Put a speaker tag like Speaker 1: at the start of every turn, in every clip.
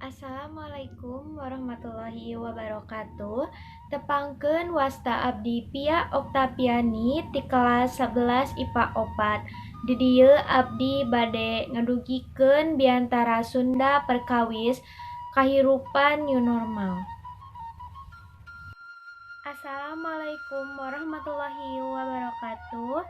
Speaker 1: Assalamualaikum warahmatullahi wabarakatuh. Tepangkeun, wasta abdi Pia Oktaviani ti kelas 11 IPA 4. Di dieu abdi bade ngadugikeun biantara Sunda perkawis kahirupan new normal. Assalamualaikum warahmatullahi wabarakatuh.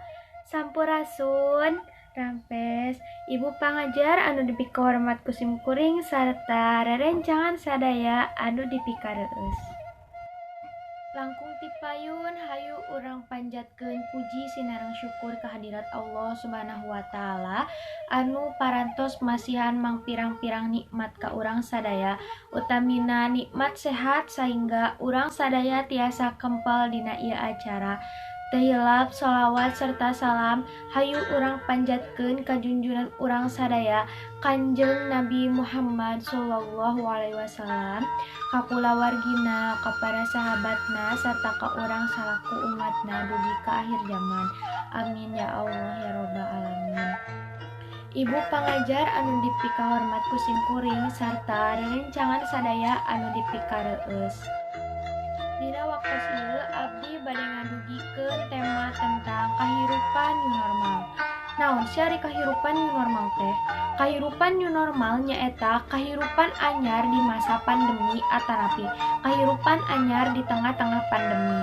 Speaker 1: Sampurasun, Rampes, Ibu pangajar anu dipikahormat ku simkuring sarta rerencangan sadaya anu dipikareueus. Langkung ti payun, hayu urang panjatkeun puji sinareng syukur kehadirat Allah Subhanahu wa Ta'ala anu parantos masihan mangpirang-pirang nikmat ka urang sadaya, utamina nikmat sehat sehingga urang sadaya tiasa kempel dina ieu acara. Teu hilap sholawat serta salam hayu urang panjatkeun ka junjungan urang sadaya, Kanjeng Nabi Muhammad Shallallahu Alaihi Wasallam, ka kulawargina, ka para sahabatna, serta ka urang salaku umatna dugi ka akhir zaman. Amin ya Allah ya Robbal alamin. Ibu pangajar anu dipikahormat ku simkuring sarta rerencangan sadaya anu dipikareueus. Dina waktos ieu abdi bade ngadugikeun tema tentang kahirupan new normal. Naon sih ari kahirupan new normal teh? Kahirupan new normal nyaeta kahirupan anyar di masa pandemi atanapi kahirupan anyar di tengah-tengah pandemi.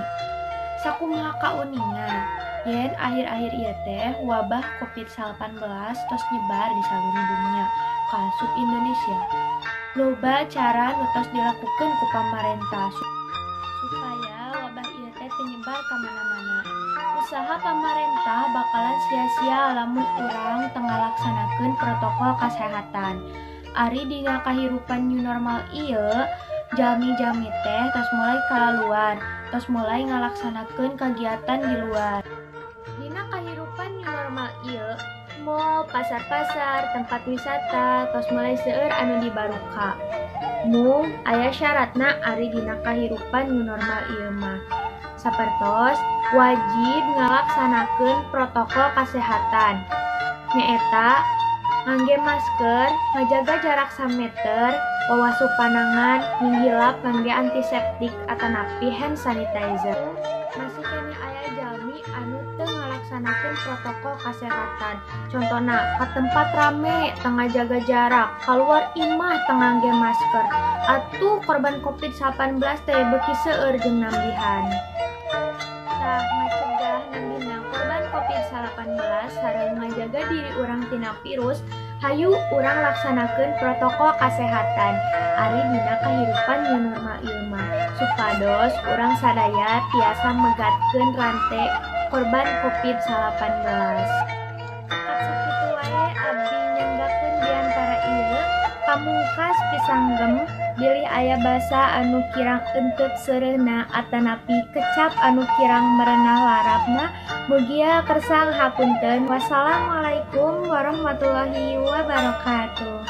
Speaker 1: Sakumaha kauninga yen akhir-akhir ieu teh wabah Covid-19 tos nyebar di saluruh dunia, kaasup Indonesia. Loba cara nu tos dilakukeun ku pamarentah supaya wabah ieu teh teu nyebar ka mana-mana. Usaha pamarentah bakalan sia-sia lamun urang teu ngalaksanakeun protokol kasehatan. Ari dina kahirupan new normal ieu, jalmi-jalmi teh tos mulai kalaluar, tos mulai ngalaksanakeun kagiatan di luar. Dina kahirupan new normal ieu, mall, pasar-pasar, tempat wisata tos mulai seueur anu dibaruka. Mung aya syaratna ari dina kahirupan new normal ieu mah. Sapertos wajib ngalaksanakeun protokol kasehatan, nyaeta ngangge masker, ngajaga jarak sameter, wawasuh panangan, ninggilap ngangge antiseptik atanapi hand sanitizer. Masih keneh aya jalmi anu teu ngalaksanakeun protokol kasehatan. Contona, ka tempat rame teu ngajaga jarak, kaluar imah teu ngangge masker. Atuh korban Covid-19 teh beuki seueur jeung nambihan. Tah, ngacegah nambihna korban Covid-19 sareng ngajaga diri urang tina virus, hayu urang laksanakeun protokol kasehatan ari dina kahirupan new normal ieu mah, supados urang sadaya tiasa megatkeun rante korban Covid-19. Cekap sakitu wae abdi nyanggakeun biantara ieu. Pamungkas pisanggem, bilih aya basa anu kirang euteup seureuhna atanapi kecap anu kirang merenah larapna, mugia kersa ngahapunten. Wassalamualaikum warahmatullahi wabarakatuh.